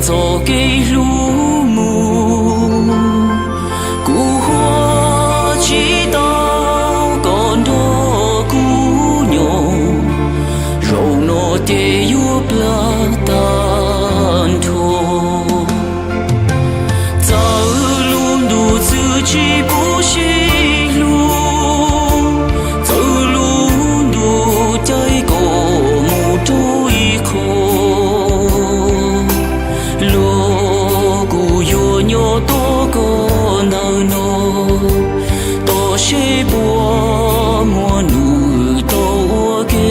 Txoj kev hlub mus, kuv huam tsis tau koj nrog kuv nyob, zaum no ces yuav plab tag nrho. Txawm lub ntuj txwv tsis pub sib hlub, txawm lub ntuj caij koj mus rau ib qho, los kuv yuav nyob tos koj ntawm no, tos seb puas muaj nws tau ua ke.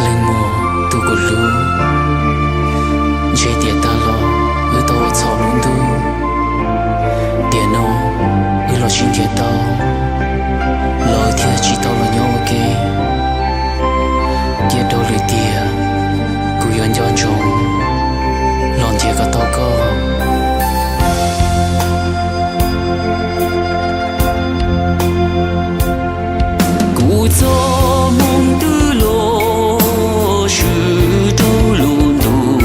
Leej muam tus kuv hlub, ntshe tiam tag los wb tau ua txhaum lub ntuj. Tiam no wb los sib nrhiav tau los wb thiaj tsis tau los nyob ua ke. Cia rau lwm tiam kuv yuav nco ntsoov los nrhiav kom tau koj. Kuv txoj hmoo twb los swm rau lub ntuj,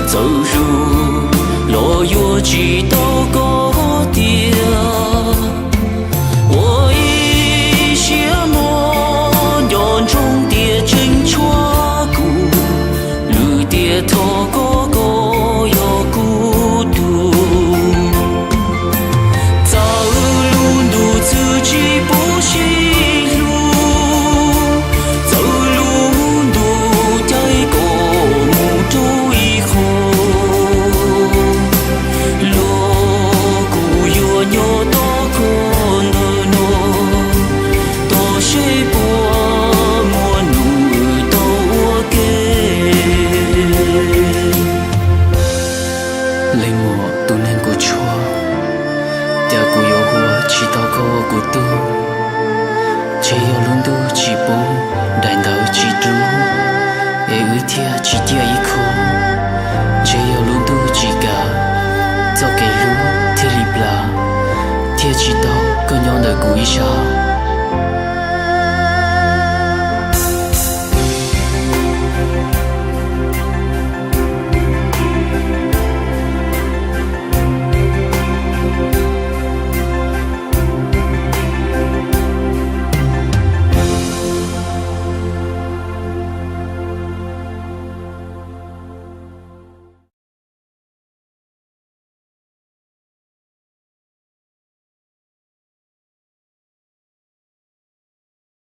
txawm hlub los yuav tsis tau koj tiag. Ua ib siab mog, nco ntsoov tias tseem tshuav kuv, lwm tiam thov koj, koj yog kuv tug. Txawm lub ntuj txwv tsis pub sib hlub, txawm lub ntuj caij koj mus rau ib qho, los kuv yuav nyob tos koj ntawm no, tos seb puas muaj nws tau ua ke. Leej muam tus neeg kuv tshuav, cas kuv yuav hu tsis tau koj ua kuv tug. Ntshe yog lub ntuj tsis pub, daim ntawv tsis rub, es wb thiaj tsis ciaj ib khub. Ntshe yog lub ntuj tsis kam, txoj kev hlub thiaj li plam, thiaj tsis tau koj nyob ntawm kuv ib sab.